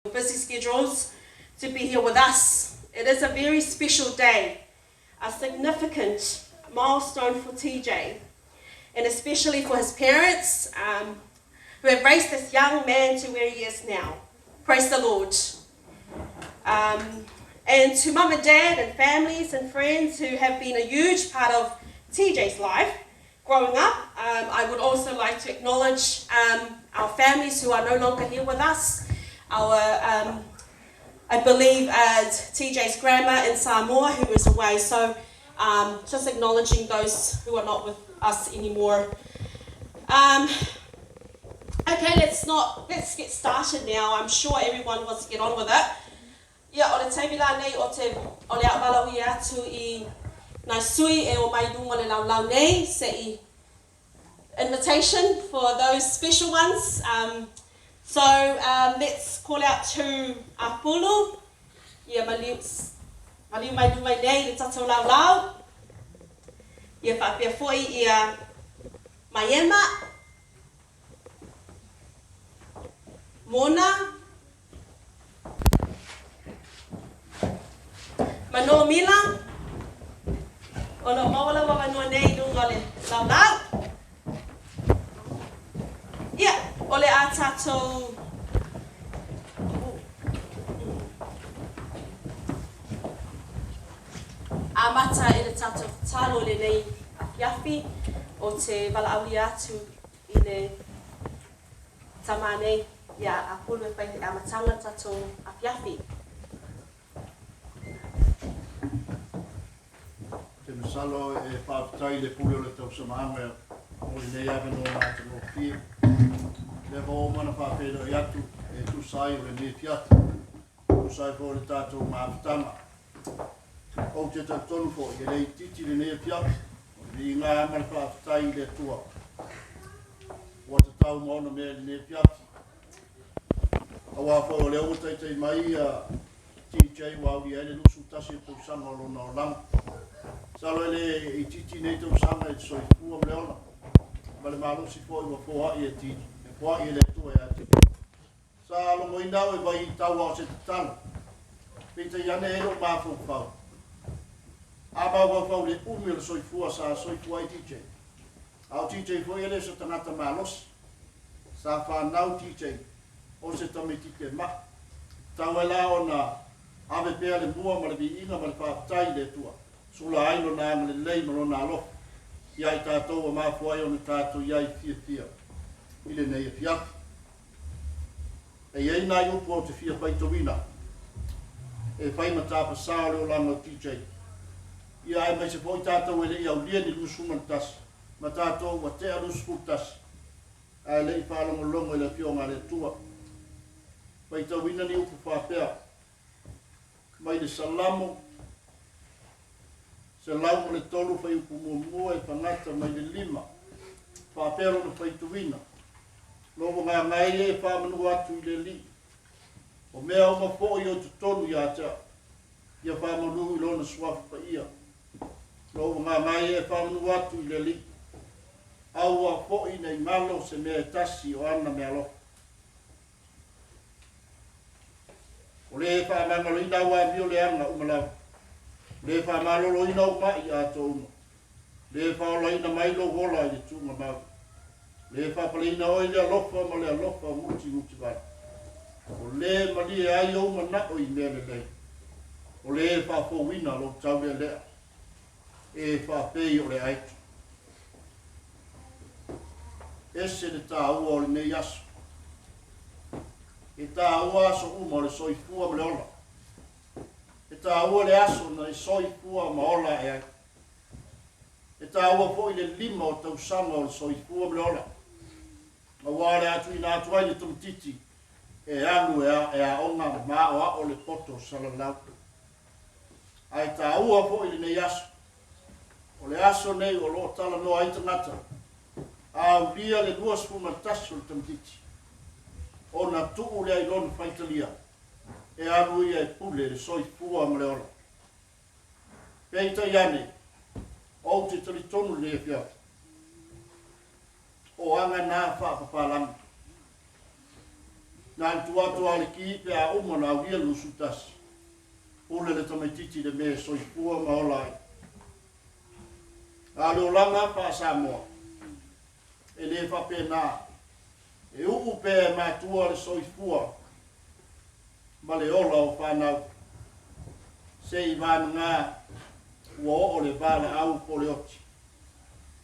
Busy schedules to be here with us. It is a very special day, a significant milestone for TJ, and especially for his parents um, who have raised this young man to where he is now. Praise the Lord. Um, and to mum and dad and families and friends who have been a huge part of TJ's life growing up, um, I would also like to acknowledge um, our families who are no longer here with us, our, um, I believe, uh, TJ's grandma in Samoa who is away. So um, just acknowledging those who are not with us anymore. Um, okay, let's not let's get started now. I'm sure everyone wants to get on with it. Ia, o le taimi la nei o te o le a valaaulia atu i nai sui e o mai lunga o le laulau nei se i invitation for those special ones. Um, so um, let's call out to Apulu. Ia, maliu, maliu mai luma i nei le tatou laulau. Ia faapea foi ia Maiema, Mona, Manoa Mila, o lo o maua lou avanoa nei i luga o le laulau. Ia, o le a tatou amata i le tatou tatalo i lenei afiafi o te valaaulia atu i le tama nei ia Apulu e whai te amatanga tatou afiafi. Te masalo e whāwhitai i le pule o le tausamaaga mo lenei avanoa matagofie. Lea vao uma ona faafeiloai atu e tusa ai o lenei afiafi, tusa ai foi o le tatou mafutaga. Ou te talitonu foi e le itiiti lenei afiafi, o le viiga ma le faafetai i le Atua ua tatau ma ona mea i lenei afiafi. Aua foi o lea ua taitai mai ia TJ ua aulia ai le 21 o tausaga o lona olaga. Masalo e le itiiti nei tausaga i le soifua ma le ola, ma le malosi foi ua foai e TJ, e foai e le Atua ia TJ. Sa logoina au e vai i taua o se tatalo, peitai ane e lou mafaufau. A mafaufau i le umi o le soifua sa soifua ai TJ. A o TJ foi e le o se tagata malosi. Sa fanau TJ o se tamaititi ma'i. Tatau ai la ona ave pea le mua ma le viiga ma le faafetai i le Atua, sula ai Lona agalelei ma Lona alofa ia i tatou ua mafua ai ona tatou i ai fiafia i lenei afiafi. E i ai nai upu ou te fia faitauina e fai ma tafasa o le olaga o TJ. Ia aemaise foi tatou e le i aulia ni 21 ma tatou ua tea 21 ae le i faalogologo i le Afioga a le Atua. Faitauina ni upu faapea mai le Salamo 103 fuaiupu muamua e fagata mai le 5. Faapea lona faitauina, Lou agaga e ia e faamanu atu i le Alii. O mea uma foi o i totonu ia te au, ia faamanu i lona suafa paia. Lou agaga e ia e faamanu atu i le Alii. Aua foi ne i galo se mea e tasi o ana meaalofa. O le faamagaloina au amio leaga uma lava. O le faamaloloina ou ma'i atoa uma. O le faaolaina mai lou ola i le tuugamau. O le faapaleina oe i le alofa ma le alofa mutimutivale. O le malie ai ou manao i mea lelei. O le faafouina lou taulealea e faapei o le aeto. Ese le taua o lenei aso. E taua aso uma o le soifua ma le ola. E taua le aso na e soifua ma ola ae ai. E taua foi le 5 o tausaga o le soifua ma le ola, aua o le a tuuina atu ai le tamaitiiti e alu e aoga ma aoao le poto salalau. Ae taua foi lenei aso. O le aso nei o lo o talanoa ai tagata, a aulia le 21 o le tamaitiiti, ona tuu lea i lona faitalia e alu ia e pule le soifua ma le ola. Peitai ane, ou te talitonu i lenei afiafi, o aga na faapapalagi. Na o le tuu atu lava o le ki pe a uma ona aulia le 21. Pule le tamaitiiti i le mea e soifua ma ola ai. A o le olaga faa-Samoa, e le faapena. E uu pea e matua le soifua ma le ola o fanau, seiavagana ua oo le valaau po o le oti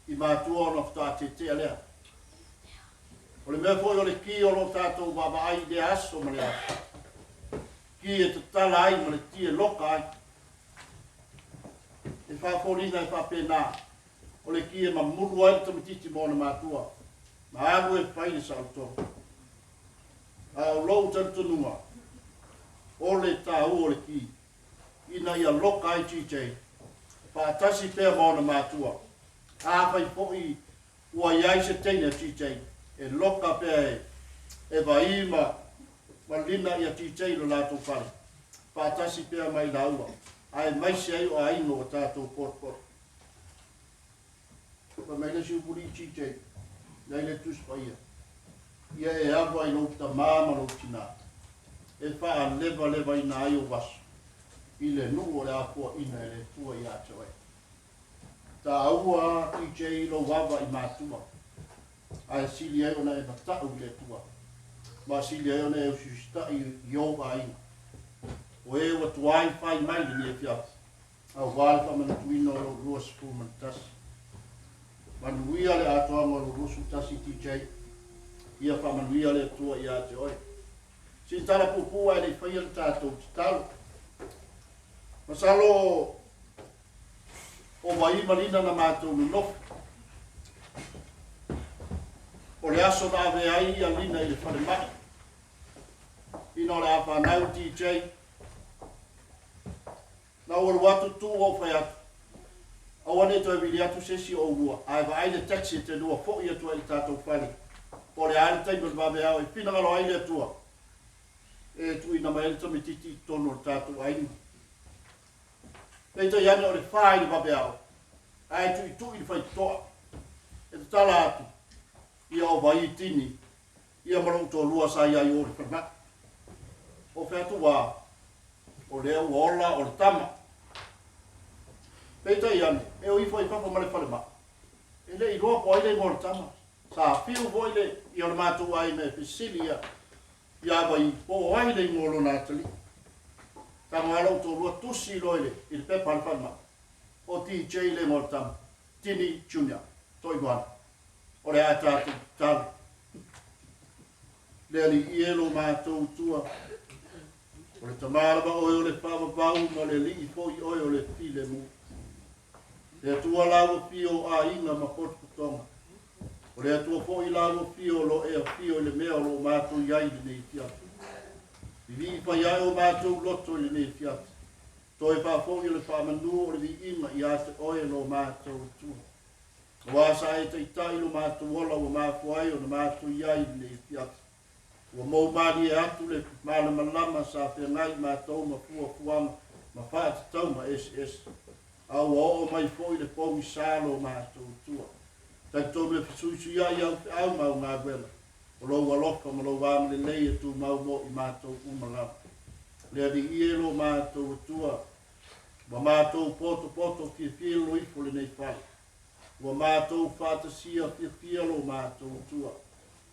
i matua ona faatoa tietea lea. O le mea foi o le ki o lo o tatou vaavaai i lea aso ma lea aso, ki e tatala ai ma le ti e loka ai. E faafoliga e faapena, o le ki e mamulu ai le tamaitiiti ma ona matua, ma alu e fai le saolotoga. A o lou talitonuga, o le taua o le ki, ina ia loka ai TJ, faatasi pea ma ona matua. Afai foi ua i ai se teine a TJ, e loka pea e Vai ma Lina ia TJ i lo latou fale, faatasi pea ma i laua, aemaise ai o aiga ua tatou potopoto. Fai mai le isi upu lii TJ, i ai le Tusi Paia, Ia e ava i lou tamā ma lou tinā, e faalevalevaina ai ou aso i le nuu o le a foaina e le Atua ia te oe. Taua TJ lou ava i matua, ae sili ai ona e mata'u i le Atua, ma sili ai ona e usiusita'i i ou aiga. O e ua tuai fai mai lenei afiafi, aua le faamanatuina o lou 21. Manuia le atoaga o lou 21 TJ. Ia faamanuia le Atua ia te oe. Sina tala puupuu ae le i faia le tatou tatalo. Masalo o Vai ma Lina na matou nonofo. O le aso na ave ai ia Lina i le falemai. Ina o le a fanau TJ. Na ou alu atu tu ou fai atu, Aua ne i toe vili atu se isi o oulua, ae vaai le taxi e te lua foi atu ai i le tatou fale, po o le a le taimi o le vaveao e finagalo ai le Atua e tuuina mai ai le tamaitiiti i totonu o le tatou aiga. Peitai ane o le fa i le vaveao, ae tuitui le faitotoa e tatala atu, ia o Vai Tini ia ma lou toalua sa i ai o i le falemai. O fea atu ua o lea ua ola o le tama. Peitai ane, e o ifo i fafo ma le falemai, e le i iloa po o ai le igoa o le tama. Sa fiu foi le ia o le matou aiga e fesili ia ia Vai po o ai le igoa o lona atalii. Tago lava lou toalua tusi loa i le i le pepa a le falemai, o TJ le igoa o le tama, Tini Junior Toivoana. O le a tatou tatalo. Le Alii e lo matou Atua, o le Tama lava oe o le faavavau ma le Alii foi oe o le filemu. Le Atua la ua fio o aiga ma potopotoga. O le Atua foi la ua fio o lo e afio i le mea o lo o matou i ai i lenei afiafi. Vivii fai ae o matou loto i lenei afiafi. Toe faafoi o le faamanu o le viiga ia te oe lo matou Atua. Aua sa e taitai lo matou ola ua mafua ai ona matou i ai i lenei afiafi. Ua mou malie atu le malamalama sa feagai matou ma fuafuaga ma faatatauga eseese, a ua oo mai foi le pogisa lo matou Atua. Talitonu e fesuisuiai au feau ma au galuega, o lou alofa ma lou agalelei e tumau mo i matou uma lava. Le Alii e lo matou Atua, Ua matou potopoto fiafia loifo lenei fale. Ua matou faatasia fiafia lo matou Atua,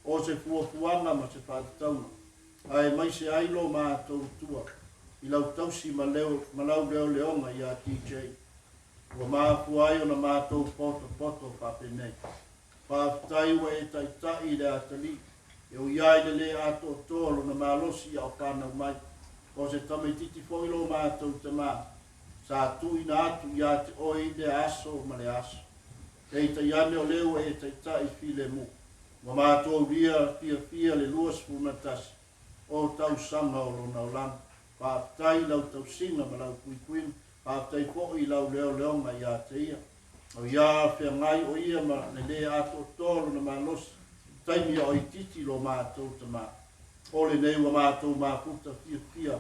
o se fuafuaga ma se faatatauga, aemaise ai lo matou Atua i lau tausi ma leo ma lau leoleoga ia TJ. Ua mafua ai ona matou potopoto faapenei. Faafetai ua e taitai i le atalii, e ui ai le lē atoatoa lona malosi a o fanau mai. O se tamaititi foi lo matou tamā, sa tuuina atu ia te oe i lea aso ma lea aso. Peitai ane o lea ua e taitai filemu, ua matou aulia fiafia le 21 o tausaga o lona olaga. Faafetai i lau tausiga ma lau puipuiga, faafetai foi i lau leoleoga ia te ia. O ia feagai o ia ma le lē atoatoa lona malosi, taimi a o itiiti lo matou tamā. O lenei ua matou mafuta fiafia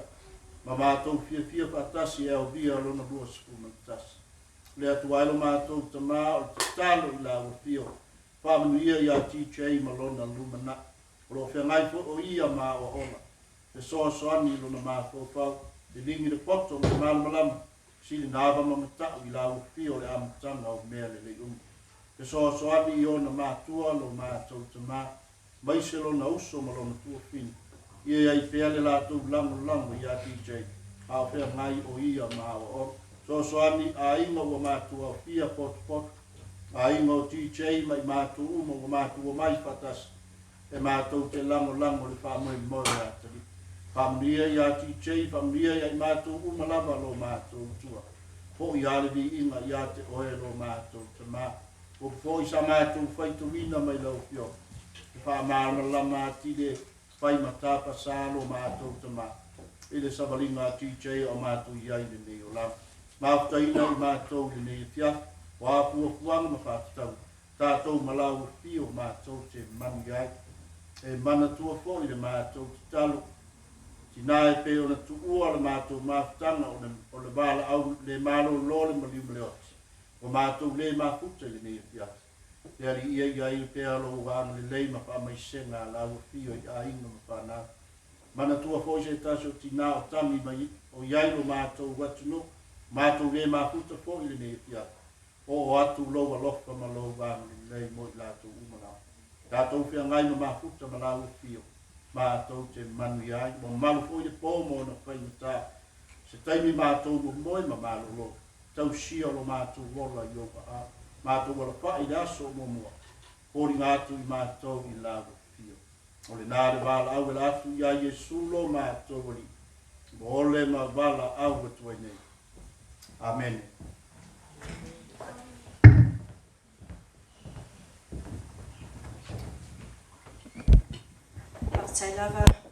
ma matou fiafia faatasi e aulia lona 21. Le Atua e lo matou tamā o le tatalo i lau afio, faamanuia ia TJ ma lona lumanai. O lo o feagai foi o ia ma aoaoga. Fesoasoani i lona mafaufau, liligi le poto ma le malamalama, silinava ma mata'u i lau Afio o le amataga o mea lelei uma. Fesoasoani i ona matua, lo matou tamā, maise lona uso ma lona tuafafine, ia i ai pea le latou lagolago iā TJ a o feagai o ia ma aoaoga. Fesoasoani aiga ua matou aofia potopoto, aiga o TJ ma i matou uma ua matou omai faatasi e matou te lagolago le faamoemoe o le atalii. Faamanuia iā TJ, faamanuia ia i matou uma lava lo matou Atua. Fo'i lava le viiga ia te Oe lo matou Tamā. Ua foi sa matou faitauina mai lau Afioga, e faamalamalama atili e fai ma tapasā lo matou Tamā i le savaliga a TJ a o matou i ai i lenei olaga. Mafutaina i matou i lenei afiafi, o a fuafuaga ma faatatauga, tatou ma lau Afio matou te manuia ai. E manatua foi le matou tatalo, tinā e pei ona tuua le matou mafutaga o le, o le valaau le malolo le maliu ma le oti, ua matou le mafuta i lenei afiafi. Le Alii ia i ai pea lou agalelei ma faamaisega a lau Afio i aiga ma fanau. Manatua foi se tasi o tinā o tagi mai o i ai lo matou atunuu, matou le mafuta foi i lenei afiafi. Oo atu lou alofa ma lou agalelei mo i latou uma lava. Tatou feagai ma mafuta ma lau Afio, matou te manuia ai. Ua mamalu foi le po ma ona faigata, se taimi matou momoe ma malolo, tausia lo matou ola i ou aao. Matou alafa'i i le aso o muamua, foliga atu i matou i lau Afio. O lenā le valaau e la atu iā Iesu lo matou Alii, mo le ma valaau atu ai nei. Amene. Faafetai lava.